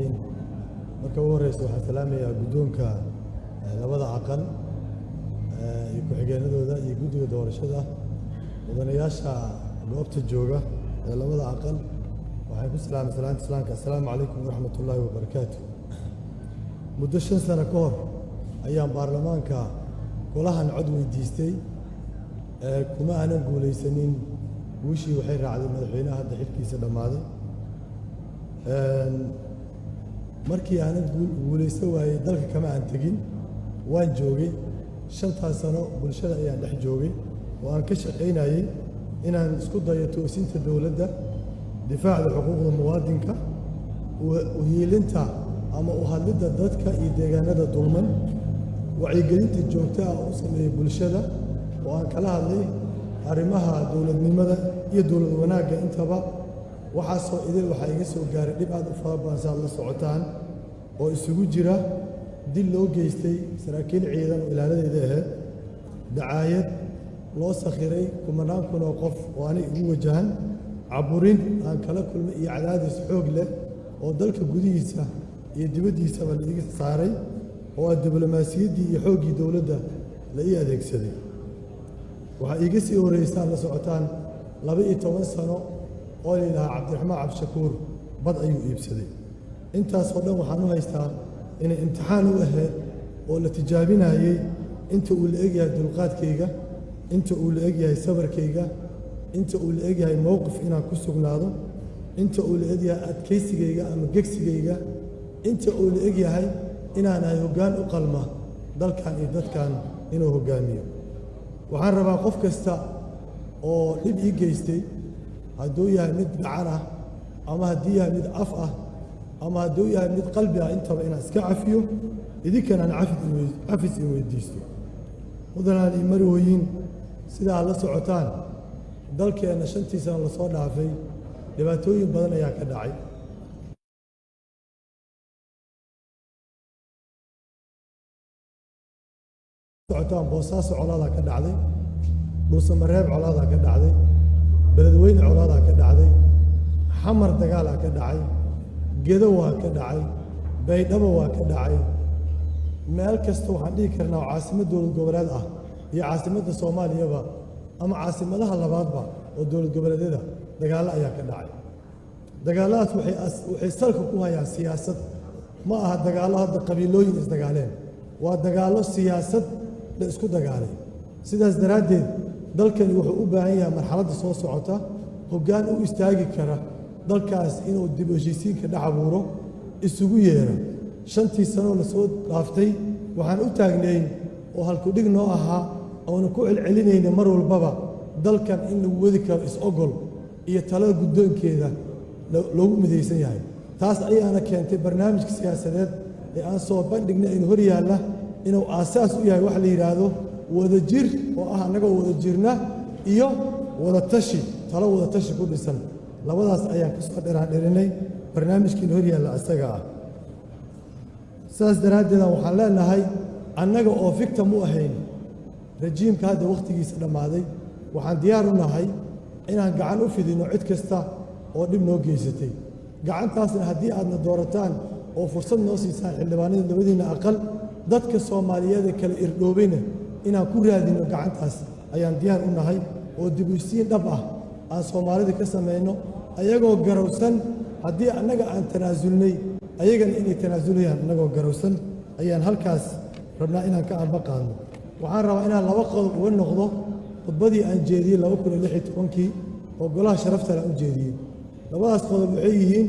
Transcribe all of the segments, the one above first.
Raxiim. Marka ugu horeysa waxaan salaamayaa guddoonka labada aqal iyo ku-xigeenadooda iyo guddiga doorashada, mudanayaasha goobta jooga ee labada aqal. Waxaan ku salaamay salaanta islaamka: assalaamu calaykum waraxmat ullaahi wabarakaatu. Muddo 5 sano ka hor ayaan baarlamaanka golahan cod weydiistay. Kuma aanan guulaysanin. Guushii waxay raacday madaxweynaha hadda xilkiisa dhammaaday. Markii aanan guulaysan waayey, dalka kama aan tegin, waan joogay. 5taas sano bulshada ayaan dhex joogay oo aan ka shaqaynayey inaan isku dayo toosinta dowladda, difaacda xuquuqda muwaadinka, uhiilinta ama u hadlidda dadka iyo deegaanada dulman, wacyigelinta joogta ah oo u sameeyey bulshada oo aan kala hadlay arrimaha dowladnimada iyo dowlad wanaagga intaba. Waxaasoo idil waxaa iga soo gaaray dhib aad u fara badan, si aad la socotaan, oo isugu jira dil loo geystay saraakiil ciidan oo ilaaladeyda ahayd, dacaayad loo sakhiray kumanaan kun oo qof oo aniga igu wajahan, caburin aan kala kulmay iyo cadaadis xoog leh oo dalka gudihiisa iyo dibaddiisaba la iga saaray, oo ah diblomaasiyaddii iyo xooggii dowladda la ii adeegsaday. Waxaa iiga sii horreysaan la socotaan 12 sano oo la yidhahaa Cabdiraxmaan Cabdishakuur bad ayuu iibsaday. Intaasoo dhan waxaan u haystaa inay imtixaan u ahayd oo la tijaabinayey inta uu la egyahay dulqaadkayga, inta uu la egyahay sabarkayga, inta uu la egyahay mowqif inaan ku sugnaado, inta uu la egyahay adkaysigayga ama gegsigayga, inta uu la egyahay inaan ahay hoggaan u qalma dalkan iyo dadkan inuu hoggaamiyo. Waxaan rabaa qof kasta oo dhib ii geystay, hadduu yahay mid gacan ah ama hadduu yahay mid af ah ama hadduu yahay mid qalbi ah intaba, inaan iska cafiyo, idinkana aan cafis in weydiisto. Mudanaan iyo marwooyin, sida aad la socotaan, dalkeenna 5tii sano lasoo dhaafay dhibaatooyin badan ayaa ka dhacay. Socotaan, Boosaaso colaadaa ka dhacday, Dhuusamareeb colaadaa ka dhacday, Beledweyne colaadaa ka dhacday, Xamar dagaalaa ka dhacay, Gedo waa ka dhacay, Baydhabo waa ka dhacay. Meel kasta waxaan dhihi karnaa oo caasimad dowlad goboleed ah iyo caasimadda Soomaaliyaba ama caasimadaha labaadba oo dowlad goboleedyada dagaallo ayaa ka dhacay. Dagaalladaas waxay salka ku hayaan siyaasad. Ma aha dagaallo hadda qabiilooyin isdagaaleen, waa dagaallo siyaasad la isku dagaalay. Sidaas daraaddeed, dalkani wuxuu u baahan yahay marxaladda soo socota hoggaan u istaagi kara dalkaas inuu dib u heshiisiinka dhex abuuro, isugu yeero. 5tii sanoo lasoo dhaaftay waxaan u taagnayn oo halkudhig noo ahaa oona ku celcelinayna mar walbaba dalkan in lagu wadi karo is-ogol iyo talada guddoonkeeda loogu midaysan yahay. Taas ayaana keentay barnaamijka siyaasadeed ee aan soo bandhignay in hor yaalla inuu aasaas u yahay wax la yidhaahdo wadajir, oo ah annagoo wada jirna iyo wadatashi, talo wadatashi ku dhisan. Labadaas ayaan ka soo dhiraandhirinay barnaamijkiina hor yaalla isaga ah. Sidaas daraaddeeda waxaan leenahay, annaga oo victim u ahayn rajiimka hadda wakhtigiisa dhammaaday, waxaan diyaar u nahay inaan gacan u fidino cid kasta oo dhib noo geysatay. Gacantaasna haddii aadna doorataan oo fursad noo siisaan, xildhibaanada labadiinna aqal, dadka Soomaaliyeed ee kala irdhoobayna inaan ku raadino gacantaas ayaan diyaar u nahay, oo dib u heshiisiin dhab ah aan Soomaalida ka samayno, ayagoo garowsan haddii annaga aan tanaasulnay, ayagana inay tanaasulayaan. Annagoo garowsan ayaan halkaas rabnaa inaan ka amba qaadno. Waxaan rabaa inaan laba qodob uga noqdo khudbadii aan jeediyey 2016-kii oo golaha sharaftale aan u jeediyey. Labadaas qodob waxay yihiin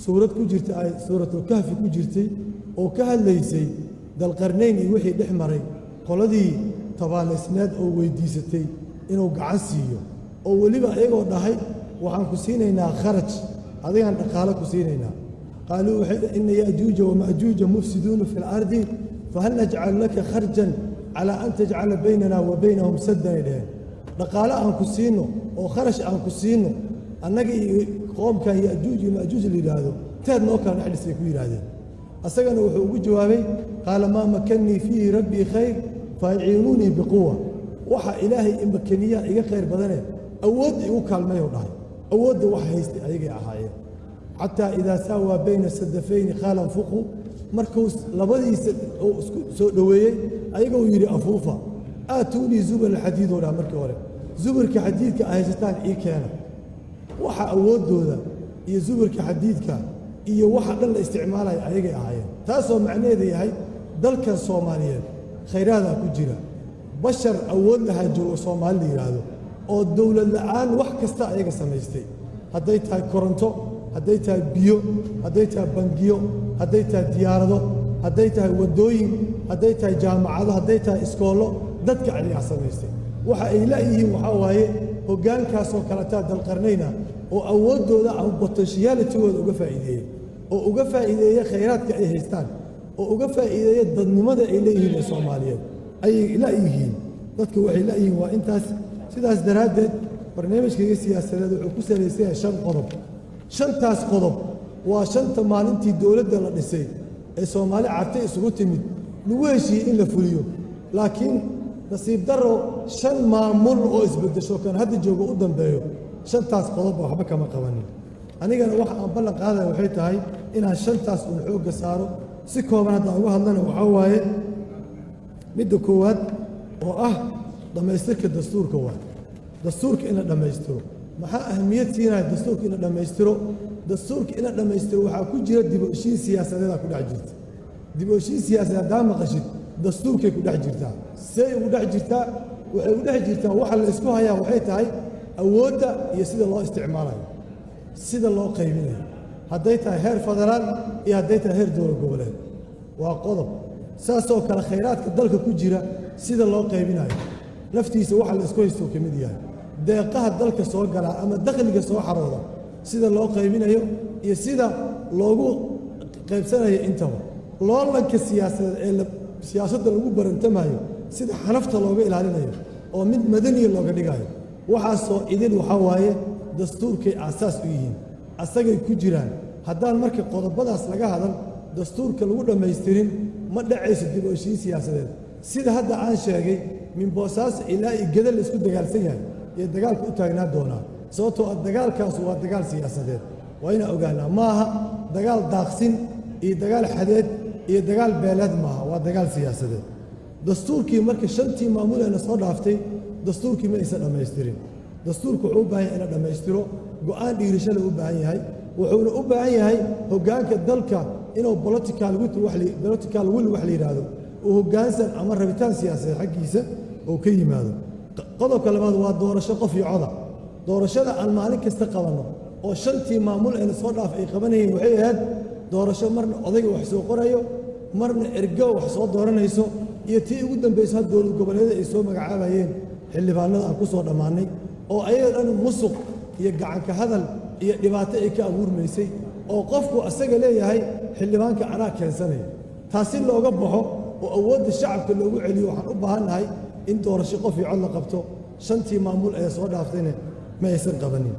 suurad ku jirta ay Suuratulkahfi ku jirtay oo ka hadlaysay Dalqarnayn iyo wixii dhex maray qoladii tabaalaysneed oo weydiisatay inuu gacan siiyo, oo weliba ayagoo dhahay: "Waxaan ku siinaynaa kharaj, adigaan dhaqaalo ku siinaynaa." Qaaluu waxay: "Ina ya'juuja wama'juuja mufsiduuna fi lardi, fahal najcalu laka kharjan calaa an tajcala baynana wa baynahum saddan?" ay dhaheen. Dhaqaale aan ku siino oo kharash aan ku siino, annaga iyo qoomkan Ya'juuj iyo Ma'juuj la yidhaahdo teed noo kala dhex dhisay, ku yidhaahdeen. Asagana wuxuu ugu jawaabay: "Qaala maa makannii fiihi rabbii khayr faaciinuunii biquwa." Waxa Ilaahay imakaniyaa iga khayr badane, awoodda igu kaalmayow dhahay. Awoodda waxa haystay ayagay ahaayeen. Xataa idaa saawaa bayna sadafayni qaala anfuquu. Markuu labadiisa uu isku soo dhoweeyey, ayaga uu yidhi afuufa. Aatuunii zubur alxadiid oo dhaha. Markii hore zuburka xadiidka ay haysataan ii keena. Waxa awooddooda iyo zuburka xadiidka iyo waxa dhan la isticmaalaya ayagay ahaayeen, taasoo macnaheedu yahay dalkan Soomaaliyeed khayraadaa ku jira, bashar awood lahaa joogo, Soomaali la yidhaahdo, oo dowlad la'aan wax kasta ayaga samaystay, hadday tahay koronto, hadday tahay biyo, hadday tahay bangiyo, hadday tahay diyaarado, hadday tahay waddooyin, hadday tahay jaamacado, hadday tahay iskoollo. Dadka ayagaa samaystay. Waxa ay la'yihiin waxaa waaye hoggaankaasoo kaletaa dalqarnayna oo awooddooda ama potentiality-gooda uga faa'iideeyey, oo uga faa'iideeya khayraadka ay haystaan, oo uga faa'iideeya dadnimada ay leeyihiin ee Soomaaliyeed ayay la'yihiin. Dadka waxay la'yihiin waa intaas. Sidaas daraaddeed barnaamijkayga siyaasadeed wuxuu ku salaysan yahay shan qodob. Shantaas qodob waa shanta maalintii dowladda la dhisay ee Soomaali Cartay isugu timid lagu heshiiyey in la fuliyo. Laakiin nasiib darro, shan maamul oo isbeddesho, kan hadda jooga u dambeeyo, shantaas qodobba waxba kama qabanin. Anigana waxa aan ballan qaadaya waxay tahay inaan shantaas uun xoogga saaro. Si kooban haddaan uga hadlana, waxaa waaye midda koowaad oo ah dhammaystirka dastuurka. Waay dastuurka in la dhammaystiro? Maxaa ahamiyad siinaya dastuurka in la dhammaystiro? Dastuurka in la dhammaystiro waxaa ku jira dib u heshiin siyaasadeedaa ku dhex jirta. Dib u heshiin siyaasadeed haddaa maqashid, dastuurkay ku dhex jirtaa. See ugu dhex jirtaa? Waxay ugu dhex jirtaa, waxa la isku hayaa waxay tahay awoodda iyo sida loo isticmaalayo, sida loo qaybinayo, hadday tahay heer federaal iyo hadday tahay heer dowlad goboleed. Waa qodob. Saasoo kale khayraadka dalka ku jira sida loo qaybinayo laftiisa waxa la isku haysto ka mid yahay. Deeqaha dalka soo galaa ama dakhliga soo xarooda sida loo qaybinayo iyo sida loogu qaybsanayo intaba. Loolanka siyaasadeed ee siyaasadda lagu barantamayo, sida xanafta looga ilaalinayo oo mid madaniya looga dhigayo, waxaasoo idin waxaa waaye dastuurkay aasaas u yihiin, asagay ku jiraan. Haddaan marka qodobadaas laga hadal, dastuurka lagu dhammaystirin, ma dhacayso dib u heshiin siyaasadeed. Sida hadda aan sheegay, min Boosaaso ilaa iyo Geda la isku dagaalsan yahay iyo dagaalka u taagnaa doonaa, sababtoo ah dagaalkaas waa dagaal siyaasadeed. Waa inaan ogaanaa, maaha dagaal daaqsin iyo dagaal xadeed iyo dagaal beeleed maaha, waa dagaal siyaasadeed. Dastuurkii marka shantii maamul ee na soo dhaaftay dastuurkii ma aysan dhammaystirin. Dastuurku wuxuu u baahan yahay in la dhammaystiro, go'aan dhiirisho u baahan yahay, wuxuuna u baahan yahay hoggaanka dalka inuu political will wax la yidhaahdo, uu hoggaansan ama rabitaan siyaasadeed xaggiisa uu ka yimaado. Qodobka labaad waa doorasho qof iyo coda. Doorashada aan maalin kasta qabanno oo shantii maamul ee soo dhaaf ay qabanayeen waxay ahayd doorasho marna odayga wax soo qorayo, marna ergo wax soo dooranayso, iyo tii ugu dambayso had dowlad goboleedyada ay soo magacaabayeen xildhibaanada aan ku soo dhammaannay, oo ayaga dhan musuq iyo gacanka hadal iyo dhibaato ay ka abuurmaysay, oo qofku asaga leeyahay xildhibaanka anaa keensanaya. Taasi looga baxo oo awoodda shacabka loogu celiyo, waxaan u baahannahay in doorasho qof iyo cod la qabto. Shantii maamul ee soo dhaaftayna ma aysan qabanin.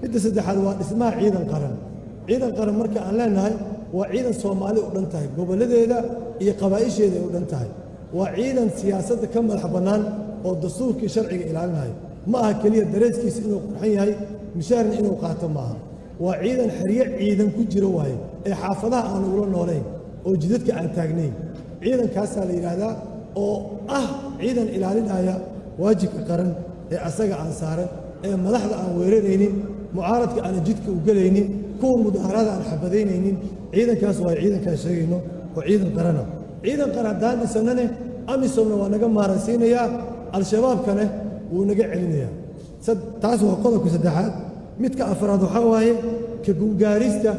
Midda saddexaad waa dhismaha ciidan qaran. Ciidan qaran marka aan leenahay, waa ciidan Soomaali u dhan tahay, gobolladeeda iyo qabaa'isheeda ay u dhan tahay. Waa ciidan siyaasadda ka madax bannaan oo dastuurkii sharciga ilaalinayo. Ma aha keliya dareeskiisa inuu qurxan yahay, mishaarna inuu qaato maaha. Waa ciidan xeryo ciidan ku jiro waaye, ee xaafadaha aan ugula noolayn oo jidadka aan taagnayn. Ciidankaasaa la yidhaahdaa, oo ah ciidan ilaalinaya waajibka qaran ee asaga aan saaran, ee madaxda aan weeraraynin, mucaaradka aanan jidka u gelaynin, kuwa mudaharada aan xabadaynaynin. Ciidankaas waa ciidankaan sheegayno oo ciidan qarana. Ciidan qaran haddaan dhisannane, AMISOMna waa naga maaransiinayaa, Al-Shabaabkane wuu naga celinayaa. Taas waa qodobka saddexaad. Midka afraad waxaa waaye ka gungaarista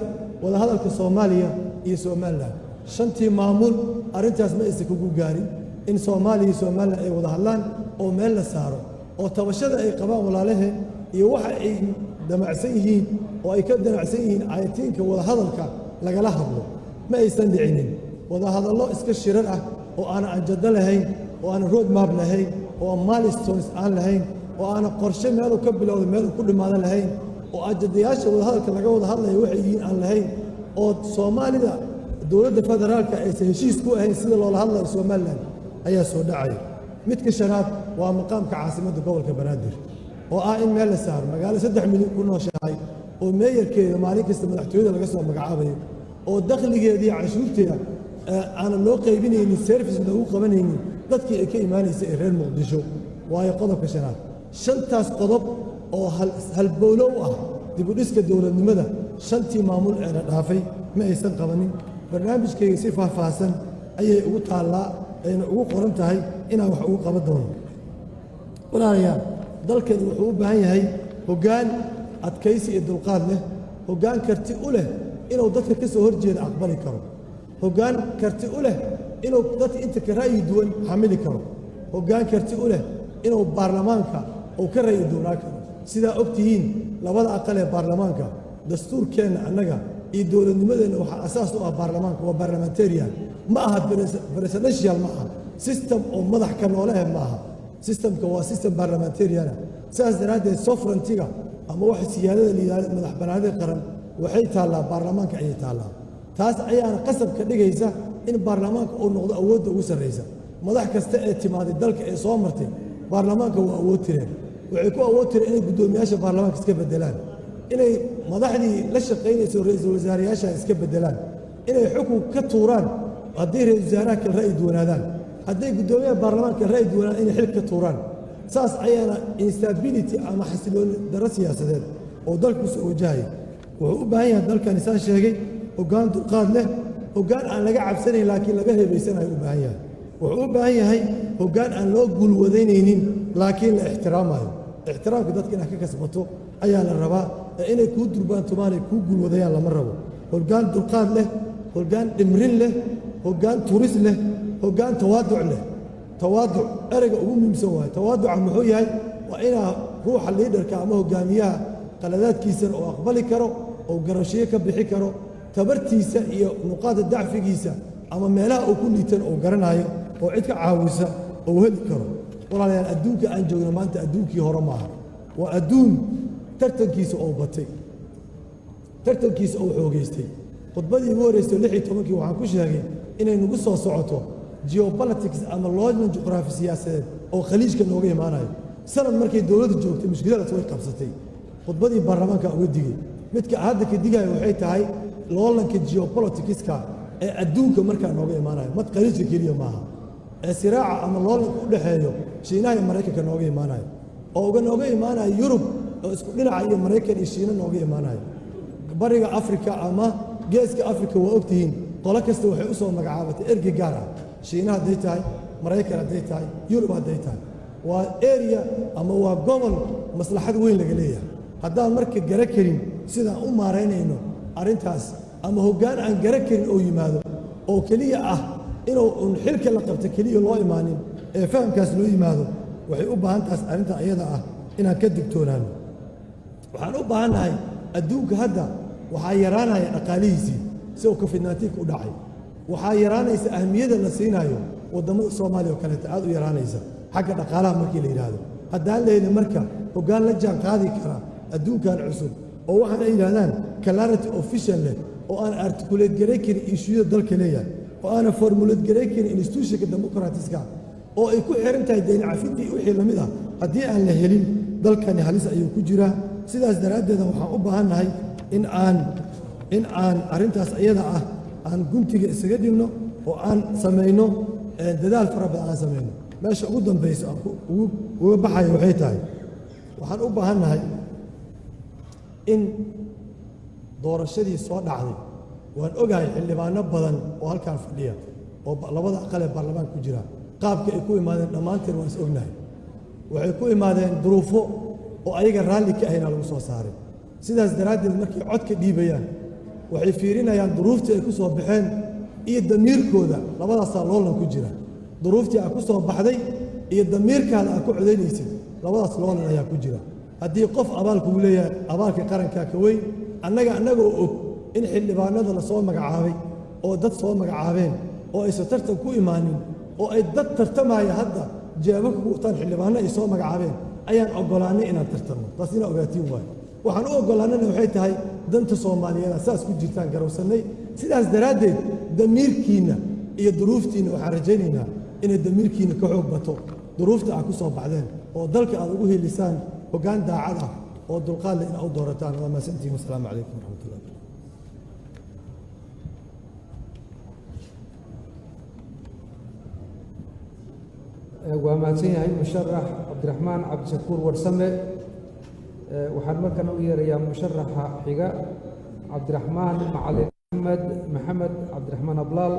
wadahadalka Soomaaliya iyo Somaliland. Shantii maamul arrintaas ma aysan ku gungaarin in Soomaaliya iyo Somaliland ay wada hadlaan oo meel la saaro oo tabashada ay qabaan walaalaheen iyo waxa ay damacsan yihiin oo ay ka damacsan yihiin ayatiinka wadahadalka lagala hadlo. Ma aysan dhicinin. Wadahadallo iska shirar ah oo aanan ajado lahayn, oo aanan road map lahayn, oo aan milestones aan lahayn, oo aanan qorshe meeluu ka bilowda meeluu ku dhimaadan lahayn, oo ajadayaasha wadahadalka laga wada hadlaya waxay yihiin aan lahayn, oo Soomaalida dowladda federaalka aysan heshiis ku ahayn sida loola hadlayo Somaliland ayaa soo dhacaya. Midka shanaad waa maqaamka caasimadda gobolka Banaadir, oo ah in meel la saaro magaalo 3 milyan ku nooshahay. Oo mayorkeeda maalin kasta madaxtooyada laga soo magacaabayo, oo dakhligeeda iyo canshuurteeda aanan loo qaybinaynin, service loogu qabanaynin dadkii ay ka imaanaysa ee reer Muqdisho. Waayo qodobka shanaad. Shantaas qodob oo halbowlow ah dibudhiska dowladnimada, shantii maamul eena dhaafay ma aysan qabanin. Barnaamijkayga si faahfaahsan ayay ugu taallaa, ayna ugu qoran tahay inaan wax ugu qaban doono. Walaalayaal, dalkani wuxuu u baahan yahay hoggaan adkaysi iyo dulqaad leh, hoggaan karti u leh inuu dadka ka soo horjeeda aqbali karo, hoggaan karti u leh inuu dadka inta ka ra'yi duwan xamili karo, hoggaan karti u leh inuu baarlamaanka uu ka ra'yi duwanaa karo. Sidaa og tihiin, labada aqal ee baarlamaanka, dastuurkeenna annaga iyo dowladnimadeenna waxaa asaas u ah baarlamaanka. Waa parliamentarian, ma aha presidential, ma aha system oo madax ka nooleh, ma aha. Systemka waa system parliamentarian. Sidaas daraaddeed sovereigntyga ama waxa siyaadada la yidhahdo, madax bannaanida qaran, waxay taallaa baarlamaanka ayay taallaa. Taas ayaana qasab ka dhigaysa in baarlamaanka uu noqdo awoodda ugu sarraysa. Madax kasta ee timaaday dalka ee soo martay baarlamaanka waa awood tireen. Waxay ku awood tireen inay guddoomiyaasha baarlamaanka iska beddelaan, inay madaxdii la shaqaynayso ra-iisul wasaareyaasha iska beddelaan, inay xukun ka tuuraan haddii ra-isul wasaaraha kale ra'yi duwanaadaan, hadday guddoomiyaha baarlamaanka kale ra'yi duwanaadaan inay xil ka tuuraan. Saas ayaana instability ama xasilooni darro siyaasadeed oo dalku soo wajahaya. Wuxuu u baahan yahay dalkani, saan sheegay, hoggaan dulqaad leh, hoggaan aan laga cabsanayn laakiin laga hebaysanayo u baahan yahay. Wuxuu u baahan yahay hoggaan aan loo guulwadaynaynin laakiin la ixtiraamayo. Ixtiraamka dadka inaad ka kasbato ayaa la rabaa, ee inay kuu durbaantumaan ay kuu guulwadayaan lama rabo. Hoggaan dulqaad leh, hoggaan dhimrin leh, hoggaan turis leh, hoggaan tawaaduc leh. Tawaaduc ereyga ugu muhiimsan waaye. Tawaaduca muxuu yahay? Waa inaa ruuxa leaderka ama hogaamiyaha qaladaadkiisana uu aqbali karo, oo garashiyo ka bixi karo, tabartiisa iyo nuqaada dacfigiisa ama meelaha uu ku liitan uu garanayo, oo cid ka caawisa uu heli karo. Walaalayaal, adduunka aan joogno maanta adduunkii hore maaha. Waa adduun tartankiisa oo batay, tartankiisa oo xoogaystay. Khudbadii ugu horreysay 16-kii waxaan ku sheegay inay nagu soo socoto geopolitics ama loolan juqraafi siyaasadeed oo Khaliijka nooga imaanayo. Sanad markay dowladdu joogtay mushkiladaas way qabsatay. Khudbadii baarlamaanka uga digay. Midka hadda ka digaya waxay tahay loolanka geopoliticska ee adduunka markaa nooga imaanayo, mad Khaliijka keliya maaha, ee siraaca ama loolanka u dhexeeyo Shiinaha iyo Maraykanka nooga imaanayo, oo uga nooga imaanayo Yurub oo isku dhinaca iyo Maraykan iyo Shiina nooga imaanayo, Bariga Afrika ama Geeska Afrika. Waa ogtihiin, qolo kasta waxay u soo magacaabatay ergey gaar ah, Shiina hadday tahay, Maraykan hadday tahay, Yurub hadday tahay. Waa area ama waa gobol maslaxad weyn laga leeyahay. Haddaan marka gara karin sidaan u maaraynayno arrintaas, ama hoggaan aan gara karin oo yimaado oo keliya ah inuu un xilka la qabta keliya loo imaanin ee fahamkaas loo yimaado, waxay u baahan taas arrinta ayada ah inaan ka digtoonaano. Waxaan u baahannahay, adduunka hadda waxaa yaraanaya dhaqaalihiisii si uu COVID-19-ka u dhacay. Waxaa yaraanaysa ahmiyadda la siinayo waddamada Soomaaliya oo kaleeta, aad u yaraanaysa xagga dhaqaalaha markii la yidhaahdo. Haddaan la helin marka hoggaan la jaan qaadi kara adduunkan cusub, oo waxaan ay yidhahdaan clarity of vision leh, oo aan articulate garay karin issueyada dalka leeyahay, oo aanan formulate garay karin institutionka democraticska, oo ay ku xiran tahay deyn cafintii wixii la mid ah, haddii aan la helin dalkani halis ayuu ku jiraa. Sidaas daraaddeeda waxaan u baahannahay in aan arrintaas iyada ah aan guntiga isaga dhigno, oo aan samayno dadaal fara badan aan samayno. Meesha ugu dambayso aan uga baxayo waxay tahay, waxaan u baahannahay in doorashadii soo dhacday, waan ogahay xildhibaano badan oo halkaan fadhiya oo labada aqal ee baarlamaanka ku jira, qaabka ay ku imaadeen dhammaanteen waan is ognahay. Waxay ku imaadeen duruufo oo ayaga raalli ka ahayna lagu soo saaray. Sidaas daraaddeed markay codka dhiibayaan waxay fiirinayaan duruuftii ay ku soo baxeen iyo damiirkooda. Labadaasaa loolan ku jira. Duruuftii aad ku soo baxday iyo damiirkaada aad ku codaynaysid, labadaas loolan ayaa ku jira. Haddii qof abaal kugu leeyahay, abaalka qarankaa ka weyn. Annaga annagoo og in xildhibaanada la soo magacaabay oo dad soo magacaabeen, oo aysan tartan ku imaanin, oo ay dad tartamaya hadda jeebabka ku wataan xildhibaano ay soo magacaabeen, ayaan oggolaannay inaan tartanno. Taas inaa ogaatiin waayo. Waxaan u oggolaannana waxay tahay danta Soomaaliyeed saas ku jirtaan garowsannay. Sidaas daraaddeed damiirkiinna iyo duruuftiinna, waxaan rajaynaynaa inay damiirkiinna ka xoog bato duruufta aad ku soo baxdeen, oo dalka aad ugu hilisaan hoggaan daacad ah. oo dulqaad leh inaad u doorataan. Waa mahadsantihiin. Wasalaamu calaykum waraxmatullah. Waa mahadsan yahay musharax Cabdiraxmaan Cabdishakuur Warsame. Waxaan markana u yeerayaa musharaxa xiga, Cabdiraxmaan Macalin Axmed Maxamed Cabdiraxmaan Ablaal.